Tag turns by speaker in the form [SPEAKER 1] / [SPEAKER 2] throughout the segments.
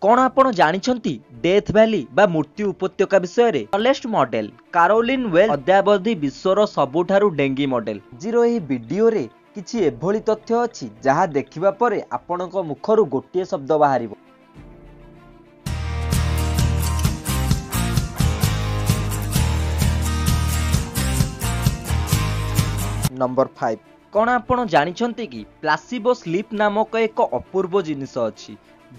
[SPEAKER 1] କ'ଣ ଆପଣ ଜାଣିଛନ୍ତି ଡେଥ୍ ଭ୍ୟାଲି ବା ମୃତ୍ୟୁ ଉପତ୍ୟକା ବିଷୟରେ? ଟଲେଷ୍ଟ ମଡେଲ କାରୋଲିନ୍ ୱେଲ୍ ଅଦ୍ୟାବଧି ବିଶ୍ୱର ସବୁଠାରୁ ଡେଙ୍ଗୀ ମଡେଲ। ଆଜିର ଏହି ଭିଡିଓରେ କିଛି ଏଭଳି ତଥ୍ୟ ଅଛି, ଯାହା ଦେଖିବା ପରେ ଆପଣଙ୍କ ମୁଖରୁ ଗୋଟିଏ ଶବ୍ଦ ବାହାରିବ। ନମ୍ବର 5, କ'ଣ ଆପଣ ଜାଣିଛନ୍ତି କି ପ୍ଲାସିବୋ ସ୍ଲିପ୍ ନାମକ ଏକ ଅପୂର୍ବ ଜିନିଷ ଅଛି,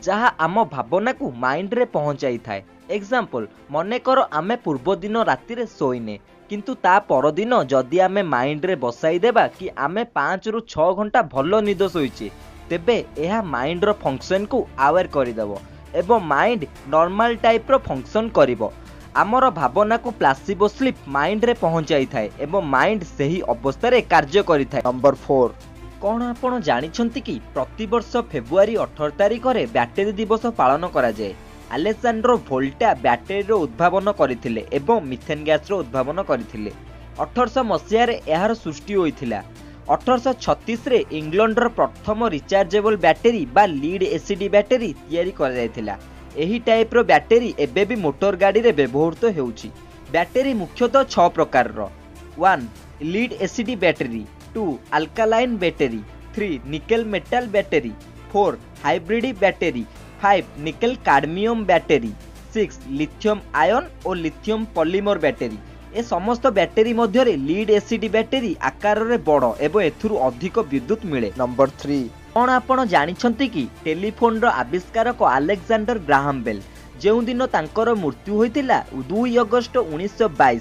[SPEAKER 1] ଯାହା ଆମ ଭାବନାକୁ ମାଇଣ୍ଡରେ ପହଞ୍ଚାଇଥାଏ? ଏକ୍ଜାମ୍ପଲ୍, ମନେକର ଆମେ ପୂର୍ବଦିନ ରାତିରେ ଶୋଇନେ, କିନ୍ତୁ ତା ପରଦିନ ଯଦି ଆମେ ମାଇଣ୍ଡରେ ବସାଇଦେବା କି ଆମେ 5ରୁ 6 ଘଣ୍ଟା ଭଲ ନିଦ ଶୋଇଛେ, ତେବେ ଏହା ମାଇଣ୍ଡର ଫଙ୍କସନ୍କୁ ଆୱେର୍ କରିଦେବ ଏବଂ ମାଇଣ୍ଡ ନର୍ମାଲ ଟାଇପ୍ର ଫଙ୍କସନ୍ କରିବ। ଆମର ଭାବନାକୁ ପ୍ଲାସିବୋ ସ୍ଲିପ୍ ମାଇଣ୍ଡରେ ପହଞ୍ଚାଇଥାଏ ଏବଂ ମାଇଣ୍ଡ ସେହି ଅବସ୍ଥାରେ କାର୍ଯ୍ୟ କରିଥାଏ। ନମ୍ବର 4, କ'ଣ ଆପଣ ଜାଣିଛନ୍ତି କି ପ୍ରତିବର୍ଷ ଫେବୃଆରୀ 18 ତାରିଖରେ ବ୍ୟାଟେରୀ ଦିବସ ପାଳନ କରାଯାଏ? ଆଲେଜାଣ୍ଡ୍ରୋ ଭୋଲ୍ଟା ବ୍ୟାଟେରୀର ଉଦ୍ଭାବନ କରିଥିଲେ ଏବଂ ମିଥେନ୍ ଗ୍ୟାସ୍ର ଉଦ୍ଭାବନ କରିଥିଲେ। 1800 ମସିହାରେ ଏହାର ସୃଷ୍ଟି ହୋଇଥିଲା। 1836ରେ ଇଂଲଣ୍ଡର ପ୍ରଥମ ରିଚାର୍ଜେବଲ୍ ବ୍ୟାଟେରୀ ବା ଲିଡ୍ ଏସିଡ୍ ବ୍ୟାଟେରୀ ତିଆରି କରାଯାଇଥିଲା। ଏହି ଟାଇପ୍ର ବ୍ୟାଟେରୀ ଏବେ ବି ମୋଟର ଗାଡ଼ିରେ ବ୍ୟବହୃତ ହେଉଛି। ବ୍ୟାଟେରୀ ମୁଖ୍ୟତଃ 6 ପ୍ରକାରର। 1, lead acid battery. 2, alkaline battery. 3, nickel metal battery. 4, hybrid battery. 5, nickel cadmium battery. 6, lithium ion ଓ ଲିଥିୟମ୍ ପଲିମର ବ୍ୟାଟେରୀ। ଏ ସମସ୍ତ ବ୍ୟାଟେରୀ ମଧ୍ୟରେ ଲିଡ୍ ଏସିଡ୍ ବ୍ୟାଟେରୀ ଆକାରରେ ବଡ଼ ଏବଂ ଏଥିରୁ ଅଧିକ ବିଦ୍ୟୁତ ମିଳେ। ନମ୍ବର 3, କ'ଣ ଆପଣ ଜାଣିଛନ୍ତି କି ଟେଲିଫୋନର ଆବିଷ୍କାରକ ଆଲେକ୍ଜାଣ୍ଡର ଗ୍ରାହାମ ବେଲ୍, ଯେଉଁଦିନ ତାଙ୍କର ମୃତ୍ୟୁ ହୋଇଥିଲା 2 ଅଗଷ୍ଟ 1922,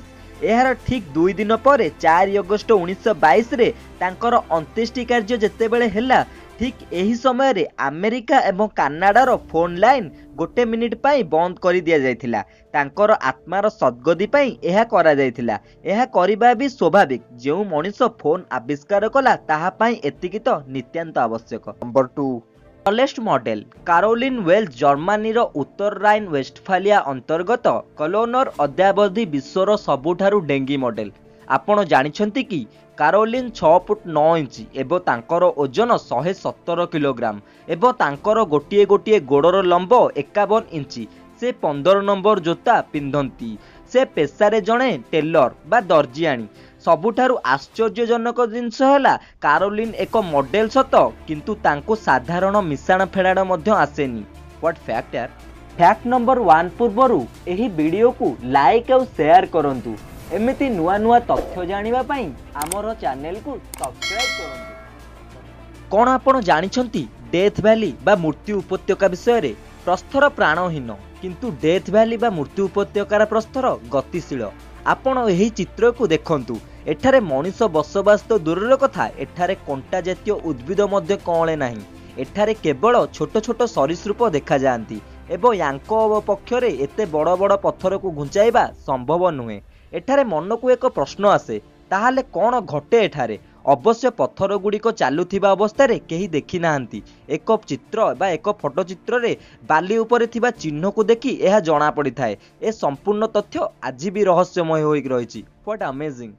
[SPEAKER 1] ଏହାର ଠିକ୍ 2 ଦିନ ପରେ 4 ଅଗଷ୍ଟ 1922ରେ ତାଙ୍କର ଅନ୍ତ୍ୟେଷ୍ଟି କାର୍ଯ୍ୟ ଯେତେବେଳେ ହେଲା, ଠିକ୍ ଏହି ସମୟରେ ଆମେରିକା ଏବଂ କାନାଡ଼ାର ଫୋନ୍ ଲାଇନ୍ ଗୋଟେ ମିନିଟ୍ ପାଇଁ ବନ୍ଦ କରିଦିଆଯାଇଥିଲା। ତାଙ୍କର ଆତ୍ମାର ସଦ୍ଗତି ପାଇଁ ଏହା କରାଯାଇଥିଲା। ଏହା କରିବା ବି ସ୍ୱାଭାବିକ, ଯେଉଁ ମଣିଷ ଫୋନ୍ ଆବିଷ୍କାର କଲା ତାହା ପାଇଁ ଏତିକି ତ ନିତ୍ୟାନ୍ତ ଆବଶ୍ୟକ। Number 2, tallest model Caroline Wales ଜର୍ମାନୀର ଉତ୍ତର ରାଇନ୍ ୱେଷ୍ଟଫାଲିଆ ଅନ୍ତର୍ଗତ କଲୋନର ଅଦ୍ୟାବଧି ବିଶ୍ୱର ସବୁଠାରୁ ଡେଙ୍ଗୀ ମଡେଲ। ଆପଣ ଜାଣିଛନ୍ତି କି କାରୋଲିନ୍ 6 ଫୁଟ 9 ଇଞ୍ଚ ଏବଂ ତାଙ୍କର ଓଜନ 117 କିଲୋଗ୍ରାମ ଏବଂ ତାଙ୍କର ଗୋଟିଏ ଗୋଟିଏ ଗୋଡ଼ର ଲମ୍ବ 51 ଇଞ୍ଚ। ସେ 15 ନମ୍ବର ଜୋତା ପିନ୍ଧନ୍ତି। ସେ ପେଶାରେ ଜଣେ ଟେଲର ବା ଦର୍ଜିଆଣୀ। ସବୁଠାରୁ ଆଶ୍ଚର୍ଯ୍ୟଜନକ ଜିନିଷ ହେଲା, କାରୋଲିନ୍ ଏକ ମଡେଲ ସତ, କିନ୍ତୁ ତାଙ୍କୁ ସାଧାରଣ ମିଶାଣ ଫେଡ଼ାଣ ମଧ୍ୟ ଆସେନି। What fact ୟାର! ଫ୍ୟାକ୍ଟ ନମ୍ବର 1 ପୂର୍ବରୁ ଏହି ଭିଡ଼ିଓକୁ ଲାଇକ୍ ଆଉ ସେୟାର କରନ୍ତୁ। ଏମିତି ନୂଆ ନୂଆ ତଥ୍ୟ ଜାଣିବା ପାଇଁ ଆମର ଚ୍ୟାନେଲକୁ ସବସ୍କ୍ରାଇବ୍ କରନ୍ତୁ। କ'ଣ ଆପଣ ଜାଣିଛନ୍ତି ଡେଥ୍ ଭ୍ୟାଲି ବା ମୃତ୍ୟୁ ଉପତ୍ୟକା ବିଷୟରେ? ପ୍ରସ୍ତର ପ୍ରାଣହୀନ, କିନ୍ତୁ ଡେଥ୍ ଭ୍ୟାଲି ବା ମୃତ୍ୟୁ ଉପତ୍ୟକାର ପ୍ରସ୍ତର ଗତିଶୀଳ। ଆପଣ ଏହି ଚିତ୍ରକୁ ଦେଖନ୍ତୁ। ଏଠାରେ ମଣିଷ ବସବାସ ତ ଦୂରର କଥା, ଏଠାରେ କଣ୍ଟା ଜାତୀୟ ଉଦ୍ଭିଦ ମଧ୍ୟ କଅଁଳେ ନାହିଁ। ଏଠାରେ କେବଳ ଛୋଟ ଛୋଟ ସରୀସୃପ ଦେଖାଯାଆନ୍ତି ଏବଂ ୟାଙ୍କ ପକ୍ଷରେ ଏତେ ବଡ଼ ବଡ଼ ପଥରକୁ ଘୁଞ୍ଚାଇବା ସମ୍ଭବ ନୁହେଁ। ଏଠାରେ ମନକୁ ଏକ ପ୍ରଶ୍ନ ଆସେ, ତାହେଲେ କ'ଣ ଘଟେ ଏଠାରେ? ଅବଶ୍ୟ ପଥର ଗୁଡ଼ିକ ଚାଲୁଥିବା ଅବସ୍ଥାରେ କେହି ଦେଖିନାହାନ୍ତି। ଏକ ଚିତ୍ର ବା ଏକ ଫଟୋଚିତ୍ରରେ ବାଲି ଉପରେ ଥିବା ଚିହ୍ନକୁ ଦେଖି ଏହା ଜଣାପଡ଼ିଥାଏ। ଏ ସମ୍ପୂର୍ଣ୍ଣ ତଥ୍ୟ ଆଜି ବି ରହସ୍ୟମୟ ହୋଇକି ରହିଛି। What amazing!